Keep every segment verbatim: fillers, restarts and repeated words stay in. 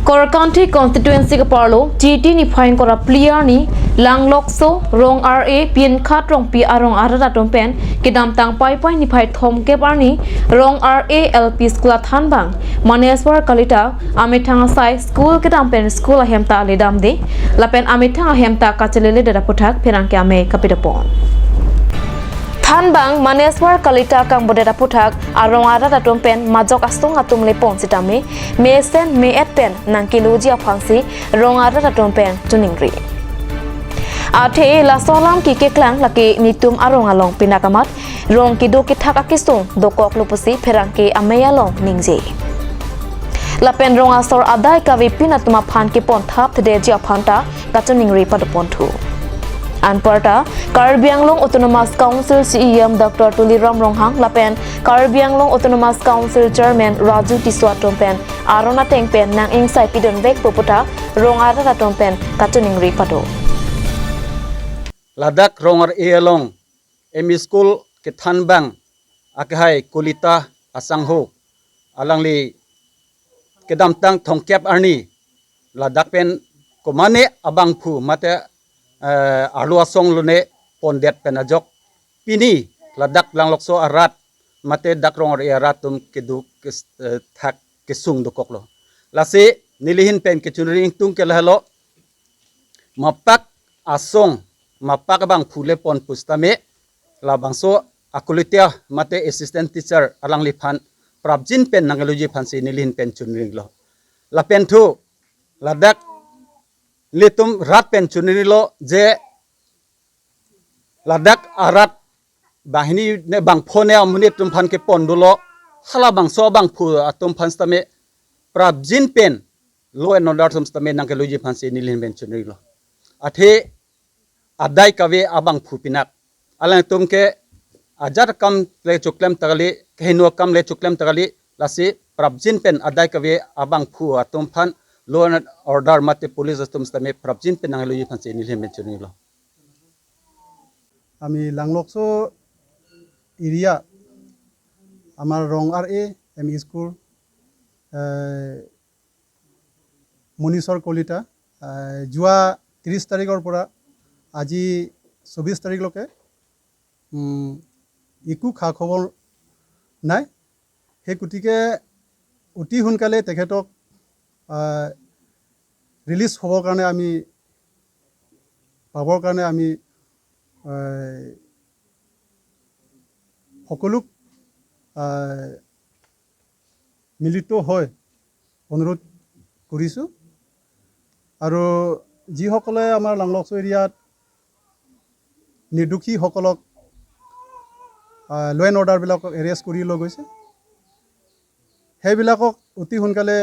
Korkanthi constituency kaparlo Chiti niphai ingkoi ra phli arni Langlokso Rong R A Pinkhat Rongpi arong arat atum pen kedamtang Paipai niphai thomkep arni Rong R A L P school athanbang Maneswar Kalita amethang asai school kedam pen school ahem ta ledamde lapen amethang ahem ta kachelele det aphuthak pherangke amei kapidapon. Thanbang Maneswar Kalita kangbodet aphuthak arong arat atum pen majok asong atum lepon sitame mesen me-et pen nangkeloji aphansi rong arat atum pen choningri. Athe laso alam kekeklang lake netum arong along pinakamat rong kedo kethak akesung dokoklo pusi pherangke amei along ningje. Lapen rong asor adai kave pin atum aphan kepon thap thedeji aphan ta kachoningri padoponthu. Anparta Karbi Anglong Autonomous Council C E M Doctor Tuliram Ronghang lapen Karbi Anglong Autonomous Council Chairman Raju Tisso atum pen aron ateng pen nang-ingsai pidunvekpo puta rong arat atum pen kachoningri pado. Ladak Rong R A along M E school kethanbang akehai Kolita asangho alangli kedamtang thomkep arni ladak pen komane abangphu mate eh, arlo asong lone pondet pen ajok pini ladak Langlokso arat mate dak Rong R A arat atum kedo kes, eh, thak kesung dokoklo. Lasi nelihin pen kechoningri ingtung ke lahelo mapak asong mapak abangphu lepon pusitame labangso akolita mate assistant teacher alangliphan prapjin pen nangkeloji aphansi nelihin pen choningri lo. Lapen thu ladak nelitum rat pen choningrilo je ladak arat banghini ne bangpho ne amonit atum aphan kepon dolo, halabangso abangphu atum aphan sitame prapjin pen law and order atum sitame nangkeloji aphansi nelihin pen choningrilo. Athe adai kave abangphu pinak alangtum ke ajat akam le choklem ta kali, kehingno akam le choklem ta kali, lasi prapjin pen adai kave abangphu atum aphan law and order mate police atum sitame prapjin pen nangkeloji aphansi nelihin pen choningrilo. আমি লাংলকচো এৰিয়া আমাৰ ৰং আৰ A M E school, এ, মনীশ্বৰ কলিতা, এ, যোৱা ত্ৰিছ তাৰিখৰ পৰা আজি চৌবিছ তাৰিখলৈকে, উম, একো খা খবৰ নাই। সেই গতিকে অতি সোনকালে তেখেতক, আহ, ৰিলিজ হ'বৰ কাৰণে আমি, পাবৰ কাৰণে আমি, আহ, সকলোক, আহ, মিলিত হৈ অনুৰোধ কৰিছোঁ। আৰু যিসকলে আমাৰ লাংলকচো এৰিয়াত নিৰ্দোষীসকলক, আহ, ল' এণ্ড অৰ্ডাৰবিলাকক এৰেষ্ট কৰি লৈ গৈছে, সেইবিলাকক অতি সোনকালে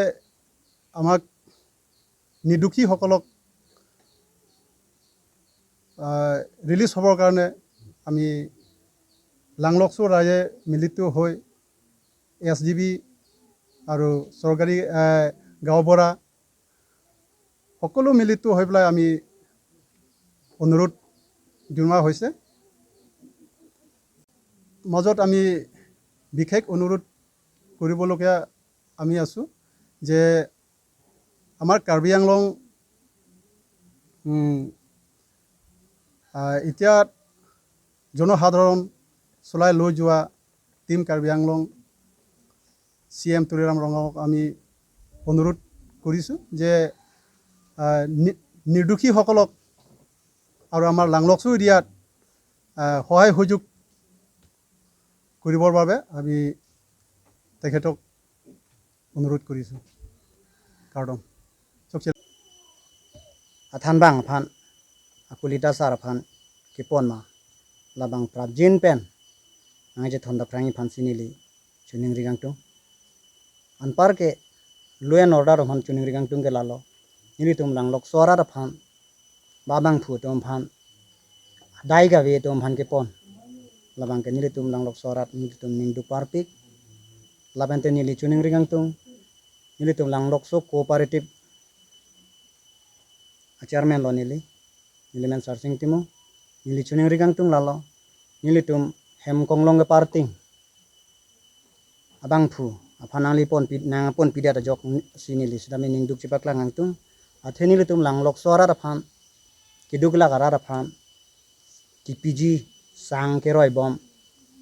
আমাক নিৰ্দোষীসকলক, আহ, ৰিলিজ হ'বৰ কাৰণে আমি লাংলকচো ৰাইজে মিলিত হৈ এছ ডি বি আৰু চৰকাৰী, আহ, গাঁওবুঢ়া সকলো মিলিত হৈ পেলাই আমি অনুৰোধ জনোৱা হৈছে। মাজত আমি বিশেষ অনুৰোধ কৰিবলগীয়া আমি আছোঁ যে আমাৰ কাৰ্বি আংলং, উম, আহ, এতিয়া জনসাধাৰণ চলাই লৈ যোৱা টিম কাৰ্বি আংলং চি এম তুলিৰাম ৰঙক আমি অনুৰোধ কৰিছোঁ যে, আহ, নি-, নিৰ্দোষীসকলক আৰু আমাৰ লাংলকচো এৰিয়াত, আহ, সহায় সুযোগ কৰিবৰ বাবে আমি তেখেতক অনুৰোধ কৰিছোঁ। Kardom. Chokche. Athanbang aphan, akolita sar aphan kepon ma labang prapjin pen nangchethon daphrang aphansi neli choningri kangtung. Anparke law and order atum aphan choningri kangtung ke lalo, nelitum laklok sorat aphan, ba bangphu atum aphan, adai kave atum aphan kepon, labang ke nelitum laklok sorat nelitum ning duparpik. Lapen te neli choningri kangtung, nelitum laklokso cooperative a chairman lo neli, neli men Sarsing Timung, neli choningri kangtung lalo, nelitum hem konglong keparting abangphu, aphan nangli ponpi, nangponpidet ajok si neli sitame ningduk chepaklang nangtung. Athe nelitum Langlokso arat aphan, keduk kelak arat aphan, kepiji sang keroi bom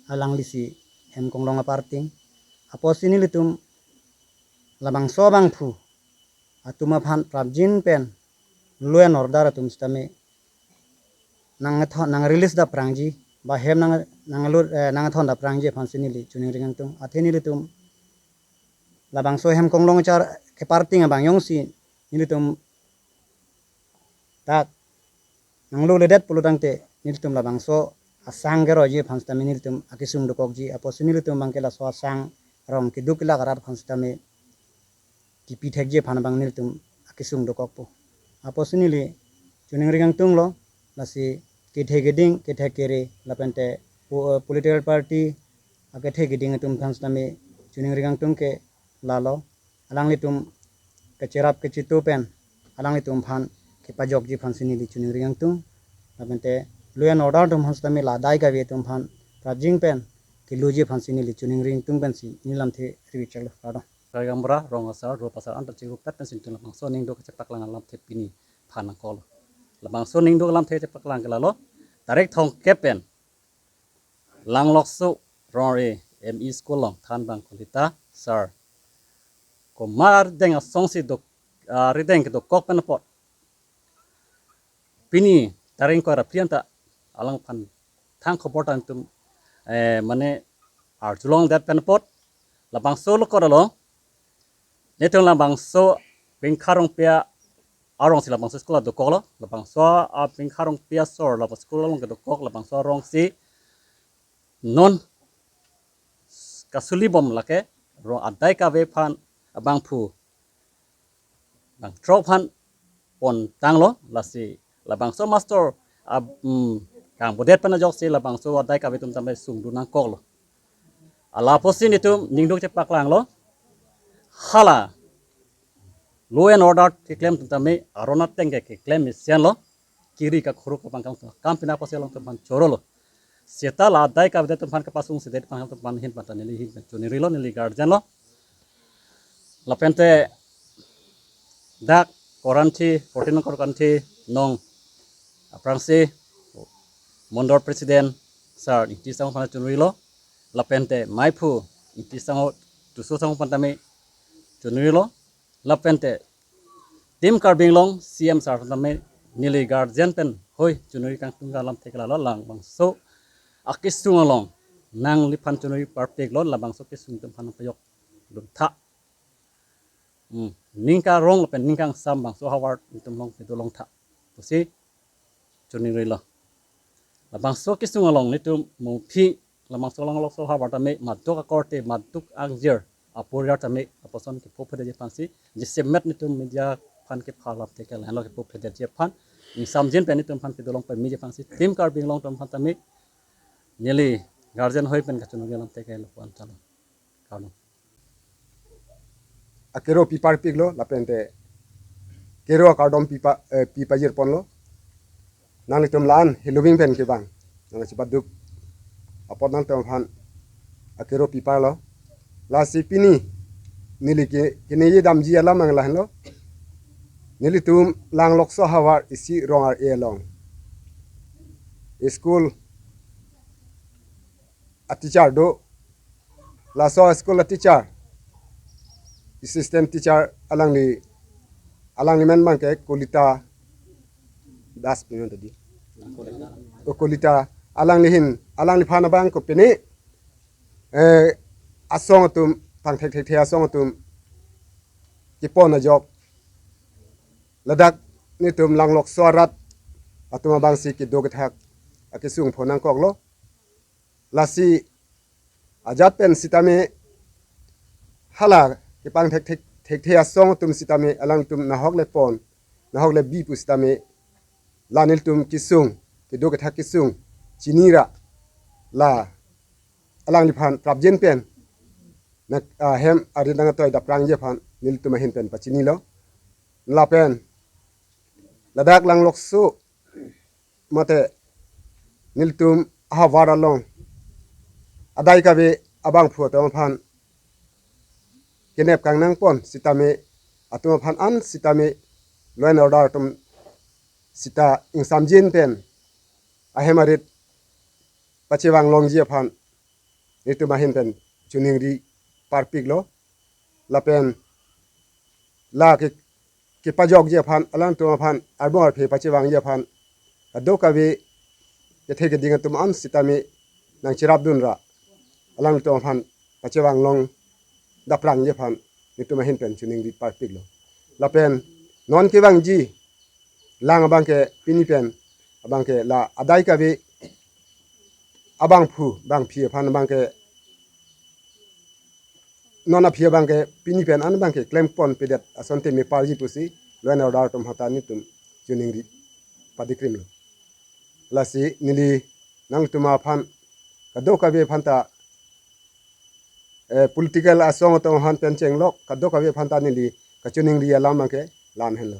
alangli si hem konglong aparting. Apotsi nelitum labangso abangphu atum aphan prapjin pen law and order atum sitame nang, nang release dapprangji, ba hem nang, nang lut, eh, nangthon dapprangji aphansi neli choningri nangtung. Athe nelitum labangso hem konglong char keparting abang jongsi nelitum dak nangloledet pulotangte nelitum labangso asang keroiji aphan sitame nelitum akesung dokokji. Apotsi nelitum abangke laso asang arong keduk kelak arat aphan sitame kepi thekji aphan abang nelitum akesung dokokpo. Apotsi neli choningri nangtunglo, lasi kethe keding, kethe kere, lapente po-, political party akethe keding atum aphan sitame choningri nangtung ke lalo, alanglitum kecherap kechitu pen alanglitum aphan kepajokji aphansi neli choningri nangtung. Lapente law and order atum aphan sitame la adai kave atum aphan prapjin pen keloji aphansi neli choningri nangtung pensi neli lamthe rivi chaklo, kardom. Sarigambra, rong asar, rup asar, anta chirupet pensi nelitum labangso ningduk kachepaklang alamthe pini aphan nangkoklo. Labangso ningduk alamthe chepaklang ke lalo, tarik thomkep pen Langlokso rong-re M E school along thanbang Kolita sir komat arideng asongsi dok, ah, arideng kedokok pen apot pini tarik ingkoi ra phli anta alangphan thang khobor tangtum, eh, mane arjulongdet pen apot labangso lokot along nelitum labangso Bingkha Rongpi arongsi labangso school adokoklo, labangso a Bingkha Rongpi asor labangso school along kedokok labangso arongsi non kasuli bom lake rong adai kave aphan abangphu bangthrok aphan pontanglo, lasi labangso master ab-, mm, kangbodet pen ajoksi labangso adai kave atum tame sungdun nangkoklo. Ala apotsi nelitum ningduk chepaklanglo. Hala law and order keklem atum tame aron ateng ke keklem mesenlo. Kiri kakhuru kapangkang atum kam pina apotsi alangtum aphan chorolo. Seta la adai kavedet atum aphan kapasungsedet aphan atum aphan ahin pen ta neli ahin pen choningrilo, neli guardian lo. Lapente dak Koranthi, fourteen Koranthi nong aphrangsi Mondol President sir Ingti Sangho aphan choningrilo. Lapente maiphu Ingti Sangho, Tusu Sangho aphan tame choningrilo. Lapente Team Karbi Anglong C M sir aphan tame neli guardian pen hoi choningri kangtung alamthe ke lalo, labangso akesung along nangliphan choningri parpiklo, labangso kesung atum aphan pajok dun tha. Hmm. Ning karong lapen ning kangsam bangso havar atum along kedo long tha pusi choningrilo. Labangso kesung along nelitum mophi labangso Langlokso havar tame maduk akorte maduk angjir aporiar tame lapuson kepho phedetji aphansi, jasemet nelitum media aphan kepha alamthe ke lahenlo, kepho phedetji aphan, ingsamjin pen nelitum aphan kedo long pamiji aphansi Team Karbi Anglong atum aphan tame neli guardian hoi pen kachoningri alamthe ke lapu-an tha lo. Kardom. Akero pi parpiklo, lapente kero akardom pi pa, eh, pi pajirponlo. Nanglitum la-an heloving pen kevang, nang chibaduk apot nangtum aphan akero pi parlo. Lasi pini neli ke, keningje damji alam ang lahenlo. Nelitum Langlokso havar isi rong-re along school a teacher do. Laso school a teacher, assistant teacher alangli, alangli men abangke Kolita Das pi men tadi. O Kolita, alangli ahin, alangliphan abang kopine, eh, asong atum, pangthekthekthe asong atum kepon ajok ladak nelitum Langlokso arat atum abangsi kedo kethak akesung pho nangkoklo. Lasi ajat pen sitame hala kepangthekthek, thekthe asong atum sitame alangtum nahok le pon, nahok le bi pu sitame la nelitum kesung, kedo kethak kesung chinira, la alangliphan prapjin pen na, ah, hem arit nangtoi dapprangji aphan nelitum ahin pen pachinilo. Lapen ladak Langlokso mate nelitum ahavar along adai kave abangphu atum aphan kenep kangnangpon sitame atum aphan an sitame law and order atum sita ingsamjin pen ahem arit pachevang longji aphan nelitum ahin pen choningri parpiklo. Lapen la ke kepajokji aphan alangtum aphan arbong arphe pachevangji aphan kadokave kethe keding atum an sitame nangcherapdun ra alangtum aphan pachevang long daprangji aphan nelitum ahin pen choningri parpiklo. Lapen non kevangji lang abangke pini pen abangke la adai kave abangphu bangphi aphan abangke non aphi abangke pini pen an abangke klemponpedet asonte meparji pusi law and order atum aphanta nelitum choningri padikrimlo. Lasi neli nangtum aphan kadokave aphanta eh, political asong atum aphan pen chenglok kadokave aphanta neli kachoningri alam abangke la-an henlo.